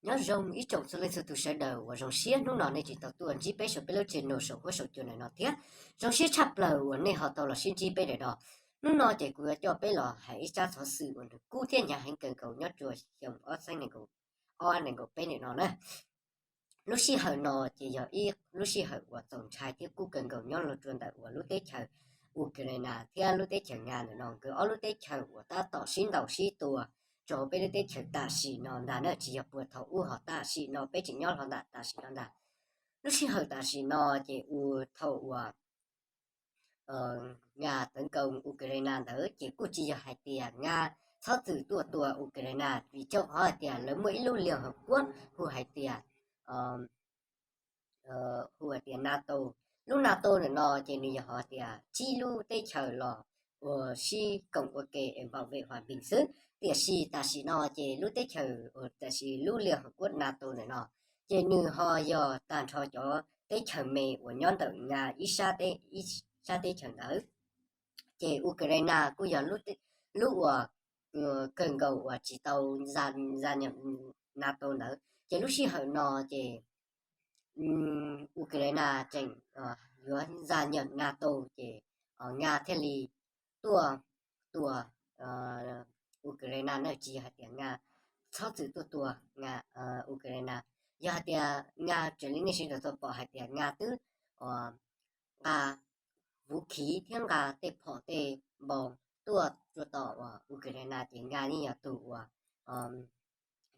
Nyob zoo ib tsoom txhua leej txhua tus sawv daws uas zoo siab hnub no nej tseem tau tuaj ntsib peb saum peb lub channel saum huab saum cua ntawm no thiab. Zoo siab tshaj plaws uas nej ho tau los sib ntsib peb daim no. Hnub no ces kuv yuav coj peb los hais ib tsab xov xwm uas nws kub thiab hnyav heev kawg nkaus nyob rua xyoo ob txhiab nees nkaum, ob txhiab nees nkaum peb ntawm no na. Lub sij hawm no ces yog ib lub sij hawm uas txaus ntshai thiab kub kawg nkaus nyob los rua ntawm uas lub teb chaws Ukraine thiab lub teb chaws Nga ntawm no, nkawd ob lub teb chaws uas tab tom sib ntaus sib tua rau peb lub teb chaws tam sim no ntag na, tsis yog puag thaum ub, ho tam sim no peb tseem nyob hlo ntawm tam sim no ntag. Lub sij hawm tam sim no ces ua thaum uas Nga tawv nkaus Ukraine ntawd ces kuj tsis yog hais tias Nga txhob txwm tuaj tua Ukraine, vim rau qhov hais tias lawv muaj ib lub Liên Hợp Quốc hu hais tias, hu hais tias NATO. Lub NATO ntawm no ces nws yog hais tias tsib lub teb chaws los uas sib koom ua ke es bảo vệ hòa bình xwb. Tiam sis tam sim no ces lub teb chaws, tiam sis lub Liên Hợp Quốc NATO ntawm no ces nws ho yog tag nrho cov teb chaws me uas nyob ntawm Nga ib sab teb, ib sab teb chaws ntawd. Ces Ukraine kuj yog lub uas kawg nkaus uas tsis tau gia nhập NATO ntawd. Ces lub sij hawm no ces Ukraine tseem yuav gia nhập NATO ces Nga thiaj li tuaj tua Ukraine na, tsis yog hais tias Nga txhob txwm tuaj tua Ukraine. Yog hais tias Nga, raws li nej sawv daws tau pom hais tias Nga twb nqa vũ khí thiab nqa tej phom tej npau tuaj rau tom uas Ukraine ces Nga yeej yog tus uas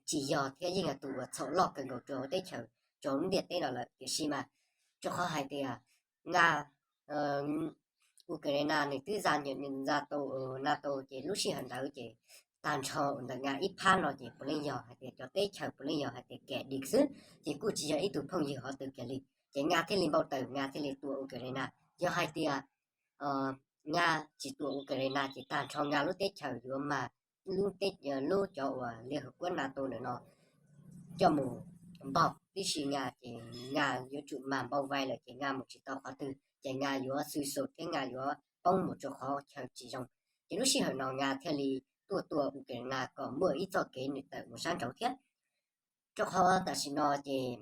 tsis yog thiab yeej yog tus uas txhaum loj kawg nkaus rau teb chaws, rau lub ntiaj teb no lawm. Tiam sis mas rau qhov hais tias Nga, Ukraine nws twb gia nhập NATO ces lub sij hawm ntawd ces tag nrho ntawm Nga ib phab no ces puav leej yog hais tias cov teb chaws puav leej yog hais tias kẻ địch xwb, ces kuj tsis yog ib tug phooj ywg qhov twg kiag li. Ces Nga thiaj li npau taws, Nga thiaj li tua Ukraine. Yog hais tias Nga tsis tua Ukraine ces tag nrho Nga lub teb chaws yuav mag lub, lub cov uas Liên Hợp Quốc NATO ntawm no coj mus npaug tib si Nga, ces Nga yuav tsum mag npau vais lawm ces Nga mus tsis tau qhov twg ces Nga yuav xwm xus thiab Nga yuav poob mus rau qhov chaw tsis zoo. Ces lub sij hawm no Nga thiaj li tuaj tua Ukraine kom muaj ib txoj kev nws tawm mus sab nraud thiab. Rau qhov tam sim no ces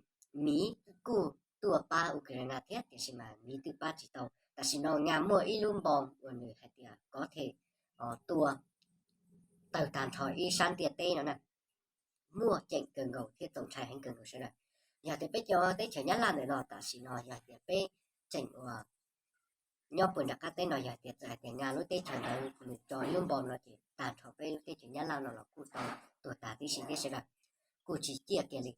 Miv kuj tuaj pab Ukraine thiab, tiam sis mas Miv twb pab tsis tau. Tam sim no Nga muaj ib lub npau uas nws hais tias có thể tua tawg tag nrho ib sab ntiaj teb no na, muaj ceem kawg nkaus thiab txaus ntshai heev kawg nkaus sawv daws. Yog tias peb cov teb chaws Nyab Laj ntawm no tam sim no yog hais tias peb tseem uas nyob puag nram qab teb no, yog hais tias txawm hais tias Nga lub teb chaws ntawd nws tso lub npau no ces tag nrho peb lub teb chaws Nyab Laj no los kuj tau tuag tag tib si thiab sawv daws, kuj tsis ciaj kiag li.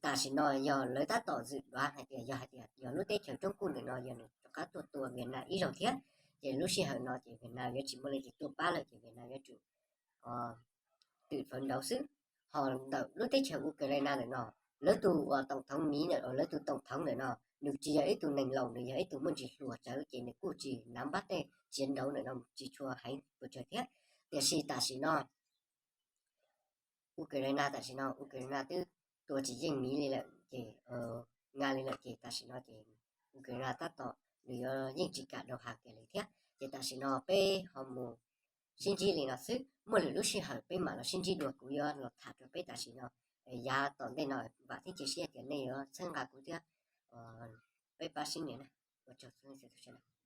Tam sim no yog lawv tab tom zwm duav hais tias yog hais tias yog lub teb chaws Trung Quốc ntawm no yog nws rov qab tuaj tua Việt Nam ib zaug thiab, ces lub sij hawm no ces Việt Nam yuav tsis muaj leej twg tuaj pab lawm ces Việt Nam yuav tsum twm fawv nraud xwb. Ho ntawm lub teb chaws Ukraine ntawm no, lawv tus uas tổng thống Miv ntawm, lawv tus tổng thống ntawm no nws tsis yog ib tug neeg laus, nws yog ib tug muaj ntsis hluas tsawv ces nws kuj tsis nắm bắt tej chiến đấu ntawm no tsis tshua heev pes tsawg thiab. Tiam sis tam sim no Ukraine tam sim no Ukraine twb tua tsis yeej Miv li lawm ces, Nga li lawm ces tam sim no ces Ukraine tab tom nws yuav yeej tsis kam đầu hàng kiag li thiab. Ces tam sim no peb ho mus sib ntsib li no xwb, muaj lwm lub sij hawm peb mam los sib ntsib dua, kuv yuav los tham rau peb tam sim no. Yav tom ntej no vam thiab cia siab tias nej yuav txhawb nqa kuv thiab peb pab sib nyiam na. Ua tsaug txhua leej txhua tus sawv daws.